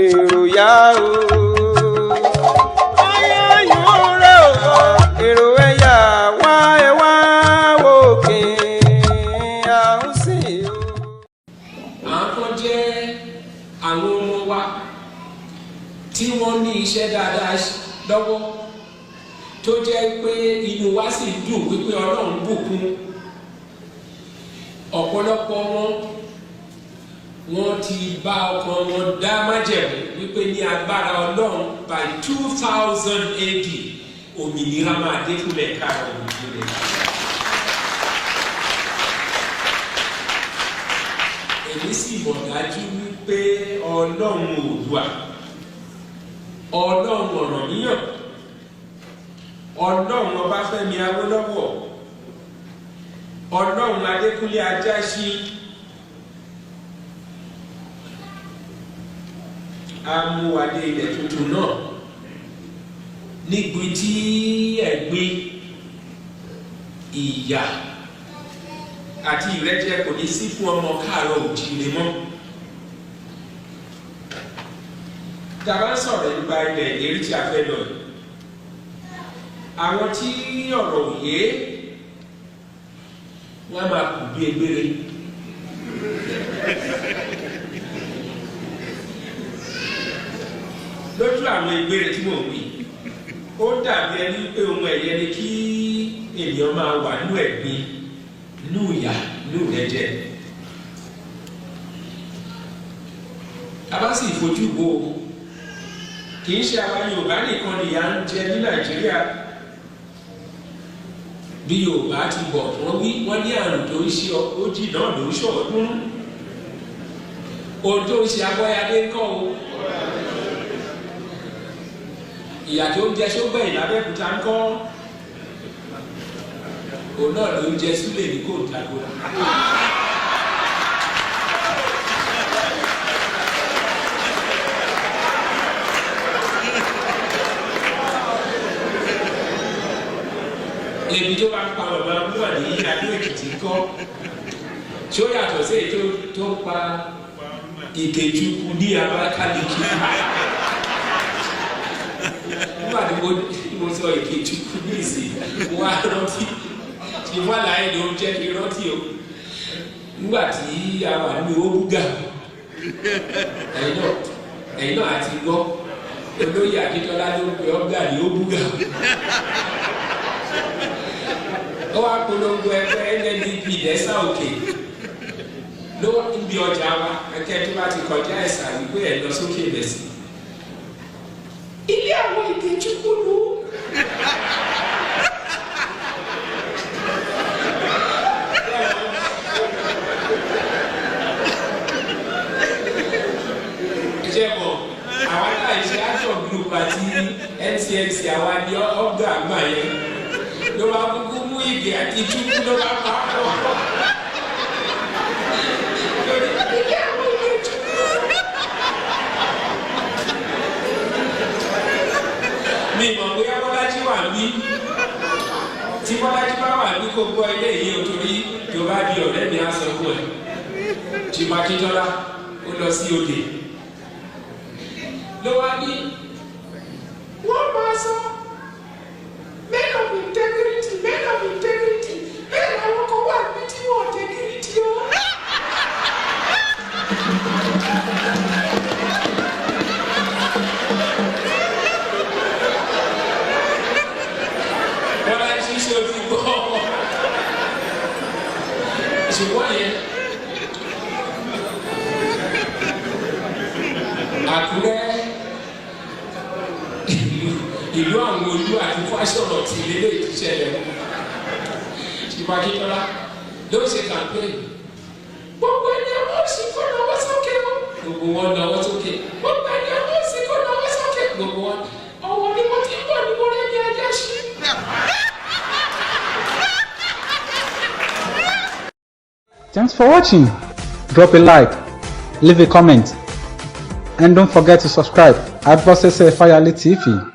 Èrò yá o. Ayáyún rẹ̀ o, èrò ẹ̀yà wá, ẹ wá òkè à ń sìn o. Àwọn kan jẹ́ àwọn ọmọ wa tí wọ́n ní iṣẹ́ dáadáa lọ́wọ́, tó jẹ́ pé inú wa sì dùn wípé Ọlọ́run bùkún ọ̀pọ̀lọpọ̀ wọn. Wọ́n ti bá ọkàn wọn dá májẹ̀mú wípé ní agbára Ọlọ́run, by 2000 AD, òmìnira máa dé fúnlẹ̀ káàárọ̀ òmìnira. Èmi sì mọ̀ dájú wípé Ọlọ́run Oòduà, Ọlọ́run Ọ̀rànmíyàn, Ọlọ́run Ọbáfẹ́mi Awólọ́wọ̀, Ọlọ́run Adékúnlé Ajáṣin amúwadé ilẹ̀ tuntun náà, níbi tí ẹ̀gbin, ìyà àti ìrẹ́jẹ kò ní sí fún ọmọ káàárọ̀ òjíire mọ́. Tá a bá ń sọ̀rọ̀ nípa ilẹ̀ ìlérí tí a fẹ́ lọ yìí, àwọn tí ọ̀rọ̀ òye wọ́n á máa kù bí egbére. Lójú àwọn egbére tí mò ń wí, ó dàbí ẹni pé ohun ẹ̀yẹ ni kí ènìyàn máa wà nínú ẹ̀gbin, nínú ìyà, nínú ìrẹ́jẹ. A bá sì fojú wo, kì í ṣe àwa Yorùbá nìkan nìyà ń jẹ ní Nàìjíríà. Bí Yorùbá ti bọ̀, wọ́n wí, wọ́n ní àrùn tó ń ṣe ogójì náà ló ń ṣọ̀ọ́dúnrún. Ohun tó ń ṣe Abọ́yadé ń kọ́ o, ìyà tó ń jẹ Sógbẹ̀yìn l'Abẹ́òkúta ń kọ́, òun náà ló ń jẹ Súlè ní Kòǹtàgòrà. Ebi tó bá ń pa bàbá wúwà ní Adó Èkìtì kọ́, tí ó yàtọ̀ sí èyí tó ń pa Ìkejìkù ní Abakaliki. Nígbà tí mo sọ Ìkejìkù ní ìsìn, mo wá rántí tí wọ́n láyé ló ń jẹ́ kí rántí o. Nígbà tí a wà nínú Óbúgà, ẹ̀yin náà àti gbọ́, olóyè Akíntọ́lá ló ń pe ọ́gà ní Óbúgà. Ó wá polongo ẹgbẹ́ NNDP lẹ́sà òkè ló ń bi ọjà wa kẹ́kẹ́ tó bá ti kọjá ẹ̀sà wípé ẹ̀ lọ sókè lẹ́sìn. Ilé àwọn Ìkejìkù ló. Ṣé mọ̀, àwa náà ṣe action group àti NCNC, àwa ní ọ̀gá àgbà yẹn ló bá kúkú mú Ìgè àti Chukwu ló bá pa á pọ̀. Lórí ilé àwọn Ìkejìkù. Mi mọ̀ bóyá Bọ́lájí wà ní, tí Bọ́lájí bá wà ní kó gbọ́ ilé yìí o, torí tó bá di ọ̀rẹ́ mi á sọ fún ẹ. Jìmọ̀ Akíntọ́lá ó lọ sí òde ló wá ní wọ́n máa sọ men of integrity, men of integrity, bẹ́ẹ̀ làwọn kan wà níbi tí wọ́n integrity o. Bọ́lájí, ṣe o ti gbọ́? Ṣùgbọ́n yẹn, Àkúrẹ́, ìlú àwọn olú àti fásọ̀rọ̀ tí ilé ti ṣẹlẹ̀, Ṣùgbọ́n Akíntọ́lá ló ń ṣe campaign. Gbogbo ẹni ọwọ́ òsì kó nawọ́ sókè o. Gbogbo wọn nawọ́ sókè. Gbogbo ẹni ọwọ́ òsì kó nawọ́ sókè. Gbogbo wọn. Ọwọ́ ni mo ti ń bọ̀ ní mo rẹ́ ní ajá sí. Thanks for watching. Drop a like, leave a comment, and don't forget to subscribe at Bosese Fayale TV.